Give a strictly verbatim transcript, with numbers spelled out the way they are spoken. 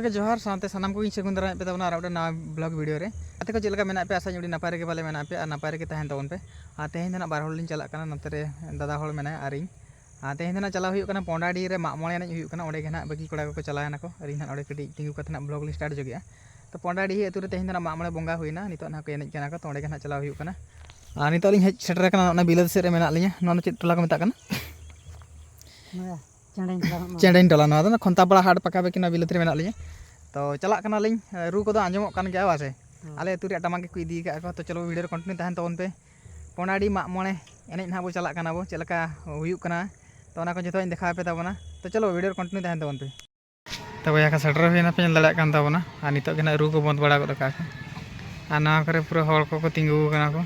ᱡᱚᱦᱟᱨ, ᱥᱟᱶᱛᱮ ᱥᱟᱱᱟᱢ ᱠᱚᱜᱮᱧ ᱥᱟᱹᱜᱩᱱ ᱫᱟᱨᱟᱢᱮᱫ ᱯᱮ ᱛᱟᱵᱚᱱᱟ ᱟᱨ ᱢᱤᱫᱴᱮᱱ ᱱᱟᱣᱟ ᱵᱞᱚᱜ ᱵᱷᱤᱰᱤᱭᱳ ᱨᱮ᱾ ᱜᱟᱛᱮ ᱠᱚ ᱪᱮᱫ ᱞᱮᱠᱟ ᱢᱮᱱᱟᱜ ᱯᱮᱭᱟ? ᱟᱥᱟᱧ ᱟᱹᱰᱤ ᱱᱟᱯᱟᱭ ᱨᱮᱜᱮ ᱯᱟᱞᱮ ᱢᱮᱱᱟᱜ ᱯᱮᱭᱟ ᱟᱨ ᱱᱟᱯᱟᱭ ᱨᱮᱜᱮ ᱛᱟᱦᱮᱱ ᱛᱟᱵᱚᱱ ᱯᱮ᱾ ᱟᱨ ᱛᱮᱦᱮᱧ ᱫᱚ ᱱᱟᱜ ᱵᱟᱨ ᱦᱚᱲ ᱞᱤᱧ ᱪᱟᱞᱟᱜ ᱠᱟᱱᱟ, ᱱᱚᱛᱮ ᱨᱮ ᱫᱟᱫᱟ ᱦᱚᱲ ᱢᱮᱱᱟᱭᱟ ᱟᱨ ᱤᱧ᱾ ᱟᱨ ᱛᱮᱦᱮᱧ ᱫᱚ ᱱᱟᱜ ᱪᱟᱞᱟᱣ ᱦᱩᱭᱩᱜ ᱠᱟᱱᱟ ᱯᱚᱸᱰᱟᱰᱤ ᱨᱮ ᱢᱟᱜ ᱢᱚᱬᱮ ᱮᱱᱮᱡ ᱦᱩᱭᱩᱜ ᱠᱟᱱᱟ, ᱚᱸᱰᱮ ᱜᱮ ᱱᱟᱜ ᱵᱟᱹᱠᱤ ᱠᱚᱲᱟ ᱠᱚᱠᱚ ᱪᱟᱞᱟᱣ ᱮᱱᱟ ᱠᱚ ᱟᱨ ᱤᱧ ᱱᱟᱜ ᱚᱸᱰᱮ ᱠᱟᱹᱴᱤᱡ ᱛᱤᱸᱜᱩ ᱠᱟᱛᱮ ᱱᱟᱜ ᱵᱞᱚᱜ ᱞᱤᱧ ᱥᱴᱟᱨᱴ ᱡᱚᱜᱮᱜᱼᱟ᱾ ᱛᱚ ᱯᱚᱸᱰᱟᱰᱤ ᱟᱹᱛᱩ ᱨᱮ ᱛᱮᱦᱮᱧ ᱫᱚ ᱱᱟᱜ ᱢᱟᱜ ᱢᱚᱬᱮ ᱵᱚᱸᱜᱟ ᱦᱩᱭᱱᱟ, ᱱᱤᱛᱚᱜ ᱱᱟᱜ ᱠᱚ ᱮᱱᱮᱡ ᱠᱟᱱᱟ ᱠᱚ, ᱛᱚ ᱚᱸᱰᱮ ᱜᱮ ᱱᱟᱜ ᱪᱟᱞᱟᱣ ᱦᱩᱭᱩᱜ ᱠᱟᱱᱟ᱾ ᱟᱨ ᱱᱤᱛᱚᱜ ᱞᱤᱧ ᱦᱮᱡ ᱥᱮᱴᱮᱨ ᱟᱠᱟᱱᱟ ᱚᱱᱟ ᱵᱤᱞᱟᱹᱛ ᱥᱮᱫ ᱨᱮ ᱢᱮᱱᱟᱜ ᱞᱤᱧᱟ᱾ ᱱᱚᱣᱟ ᱫᱚ ᱪᱮᱫ ᱴᱚᱞᱟ ᱠᱚ ᱢᱮᱛᱟᱜ ᱠᱟᱱᱟ? ᱱᱚᱣᱟ ᱪᱮᱸᱰᱮᱧ ᱴᱚᱞᱟ ᱱᱚᱣᱟ᱾ ᱪᱮᱸᱰᱮᱧ ᱴᱚᱞᱟ, ᱱᱚᱣᱟ ᱫᱚ ᱚᱱᱟ ᱠᱷᱚᱱᱛᱟᱯᱟᱲᱟ ᱦᱟᱴ ᱯᱟᱠᱟ ᱯᱟᱠᱤ ᱱᱚᱣᱟ ᱵᱤᱞᱟᱹᱛ ᱨᱮ ᱢᱮᱱᱟᱜ ᱞᱤᱧᱟ᱾ ᱛᱚ ᱪᱟᱞᱟᱜ ᱠᱟᱱᱟᱞᱤᱧ, ᱨᱩ ᱠᱚᱫᱚ ᱟᱸᱡᱚᱢᱚᱜ ᱠᱟᱱ ᱜᱮᱭᱟ ᱵᱟᱥᱮ? ᱦᱮᱸ᱾ ᱟᱞᱮ ᱟᱹᱛᱩ ᱨᱮᱭᱟᱜ ᱴᱟᱢᱟᱠ ᱜᱮᱠᱚ ᱤᱫᱤ ᱟᱠᱟᱫ ᱠᱚ᱾ ᱛᱚ ᱪᱚᱞᱚ ᱵᱷᱤᱰᱤᱭᱳ ᱨᱮ ᱠᱚᱱᱴᱤᱱᱤᱭᱩ ᱛᱟᱦᱮᱱ ᱛᱟᱵᱚᱱ ᱯᱮ᱾ ᱯᱚᱸᱰᱟᱰᱤ ᱢᱟᱜ ᱢᱚᱬᱮ ᱮᱱᱮᱡ ᱱᱟᱦᱟᱜ ᱵᱚ ᱪᱟᱞᱟᱜ ᱠᱟᱱᱟ ᱵᱚ, ᱪᱮᱫ ᱞᱮᱠᱟ ᱦᱩᱭᱩᱜ ᱠᱟᱱᱟ, ᱛᱚ ᱚᱱᱟ ᱠᱚ ᱡᱚᱛᱚᱧ ᱫᱮᱠᱷᱟᱣ ᱟᱯᱮ ᱛᱟᱵᱚᱱᱟ᱾ ᱛᱚ ᱪᱚᱞᱚ ᱵᱷᱤᱰᱤᱭᱳ ᱨᱮ ᱠᱚᱱᱴᱤᱱᱤᱭᱩ ᱛᱟᱦᱮᱱ ᱛᱟᱵᱚᱱ ᱯᱮ᱾ ᱛᱚ ᱵᱚᱭᱦᱟ ᱠᱚ, ᱥᱮᱴᱮᱨ ᱦᱩᱭᱱᱟ ᱯᱮ, ᱧᱮᱞ ᱫᱟᱲᱮᱭᱟᱜ ᱠᱟᱱ ᱛᱟᱵᱚᱱᱟ᱾ ᱟᱨ ᱱᱤᱛᱚᱜ ᱜᱮ ᱱᱟᱦᱟᱜ ᱨᱩ ᱠᱚ ᱵᱚᱱᱫ ᱵᱟᱲᱟ ᱜᱚᱫ ᱠᱟᱜᱼᱟ ᱠᱚ᱾ ᱟᱨ ᱱᱚᱣᱟ ᱠᱚᱨᱮ ᱯᱩᱨᱟᱹ ᱦᱚᱲ ᱠᱚᱠᱚ ᱛᱤᱸᱜᱩ ᱟᱠᱟᱱᱟ ᱠᱚ᱾